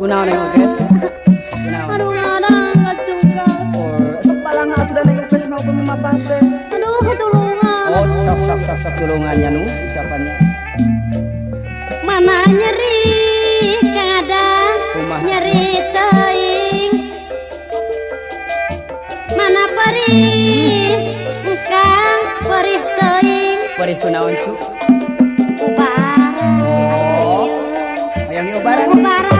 Kunaon Neng Ukes? Kunaon? Aduh ngadang kacukan. Oh, sok balang atuh da Neng Ukes mah upami mapah teh. Aduh tulungan. Oh, sok sok sok sok tulungannya nu ucapannya. Mana nyeri Kang Adang, nyeri teuing. Mana perih Kang, perih teuing. Perih kunaon cu? Ubaran. Oh. Hayang diubaran. Ubaran.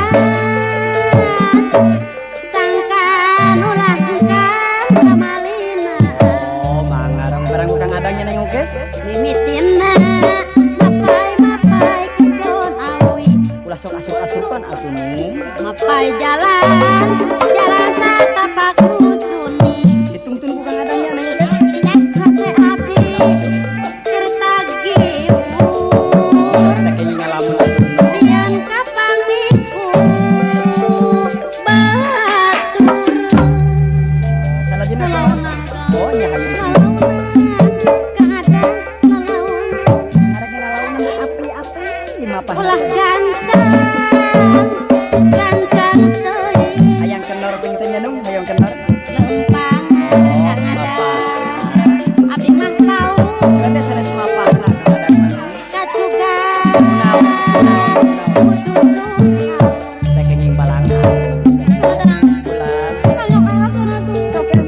Sangkan ulah Kang kamalina. Oh, mangarong barang Kang Adangnya Neng Ukes. Mimitina mapai-mapai kebon awi. Ulah sok asup-asupan atuh nu. Mapai jalan, jalan satapak kusuni. Dituntun ku Kang Adangnya Neng Ukes. Lihat hate abdi keur tagiwur. Teh kenging ngalamun atuh nu. Sieun kapangiku batur. Salajengna kumaha? Oh, nya hayu di sini. Kang Adang lalaunan. Ngarek lalaunan api-api mapah. Ulah gancang, gancang teuing. Hayang kenor ping teh nya nu, hayang kenor. Leumpang Kang Adang. Abdi mah paur Sugan teh sanes mapahna Kang Adang mah nu. kacukan. Kunaon? Kunaon? Ku cucuk haur. Teh kenging balangan. Adang. Ulah. Ayo atuh atuh. Sok nya nu.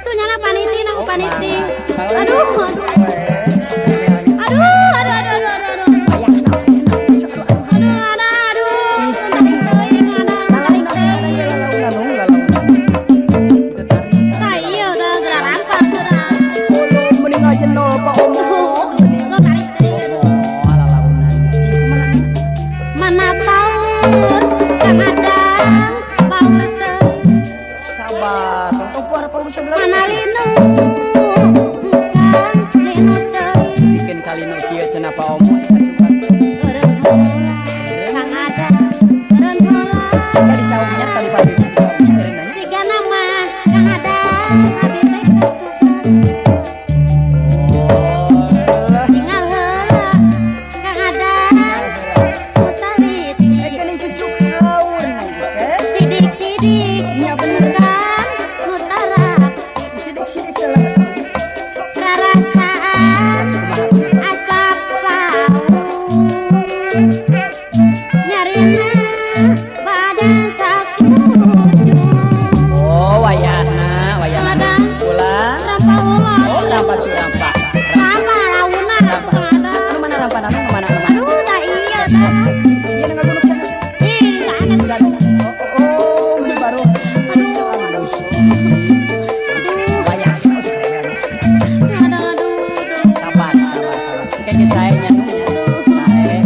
Tuh nyala paniti nang Oh, paniti. mangga. Aduh, aduh. Aduh, aduh, aduh, aduh, aduh, aduh. Ayah, Aduh, aduh, aduh. Tarik teuing, adang, tarik teuing. Tah ieu tah geura rampak geura. Mending aja nol Pak Omo. Tuh tarik teuing atuh. Oh, lalaunan. Cing kumaha? Mana paur Kang Adang, paur teuing. Sabar, tong puar paur sebelah. Mana linu Kang, linu teuing. Bikin kalino kieu cenah Pak Omo kacukan. Eureun heula Kang Adang, eureun heula. Tadi saumnya tadi pagi saumnya eureun nanya. Sigana mah Kang Adang abdi teh kacukan. Oh, lah. Tinggal heula Kang Adang nu taliti. Eh, geuning cucuk haur Neng Ukes. Sidik-sidik Nya bener. Kang nu tarapti. Sidik-sidik jelas. Rarasaan Kumaha kumaha? asap paur. Nyarina badan sakujur. Oh, wayahna, wayahna. Adang. Ulah. Rampa ulah. Oh, rampa curampa. Rampa launan atuh Kang Adang. Anu mana rampa anu mana anu mana? Aduh, tah iya tah. Ieu nu ngagunuk sana. Ih, sana. Sana. Oh, oh, oh, baru. Aduh. Alus. Aduh. Wayahna geus rewel. Aduh, aduh, aduh. Sabar, sabar, sabar. Engke ge sae nya nu nya. Sae.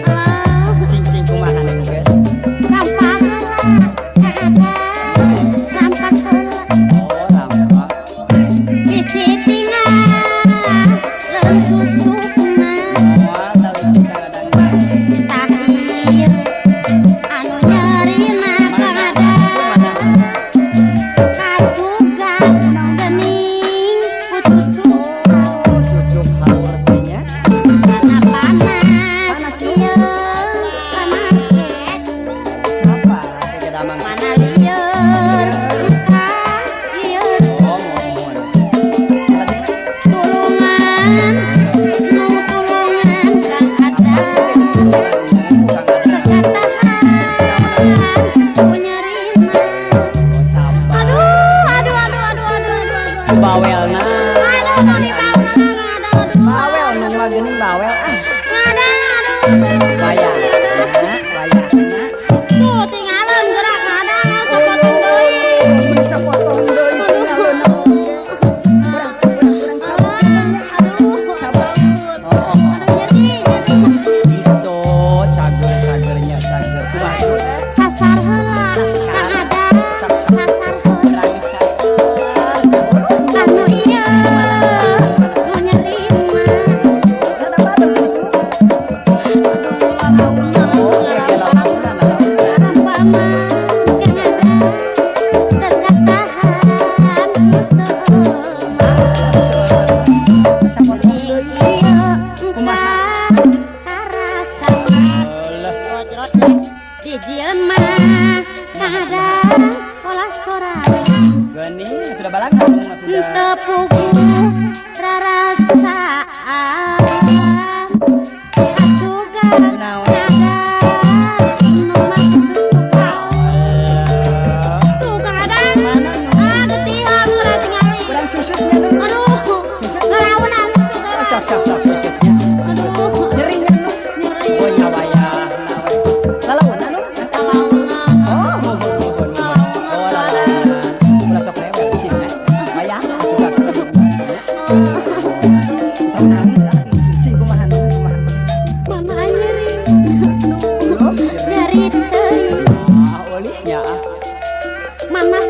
Alah. Cing-cing kumaha Neng Ukes? Rampak heula Kang Adang, rampak heula. Oh, rampa. Bisi tinggal leun cucukna. Moal taleutik Kang Adang mah. Tah ieu anu nyerina Kang Adang. Mana? Kacugan geuning ku cucuk haur. Oh, cucuk haur teh nya. Karena panas Panas nu. ieu panas ge. Sabar, teh damang. Mana lieur Kang, lieur Oh, teuing. mohon. Salajengna? Tulungan nu tulungan Kang Adang. Tulungan nu Kang Adang. Kekatahan ku nyerina. Oh, sabar. Aduh, aduh, aduh, aduh, aduh, aduh, aduh. Bawelna. Aduh, tong dibawa Kang Adang, aduh. Bawel nu mah geuning bawel ah. Ngadang, aduh, aduh. Wayahna, wayahna. Tuh tinggalan gerak ngadang sapotong deui. Geuning atuh da balangan atuh da. Teu puguh rarasaan kacugan Naon? Naga nu macucu kaul. Tuh Kang Adang. Mana nu? Ah, getihan urang tingali. Kurang susutnya nu. Aduh, Susut. ngaraunan Oh, sok sok sok susutnya. Aduh, Nyerinya nu. Nyeri. Oh nya wayah naon. Lalaunan nu? Lalaunan. Oh, mohon mohon mohon. Oh, lalaunan. Ulah sok rewel sih nya. Wayah atuh da. Tong nangis ah, cing kumaha nu kumaha. Mama nyeri. Oh, Nyeri teuing. Ah, ulisnya ah. Mana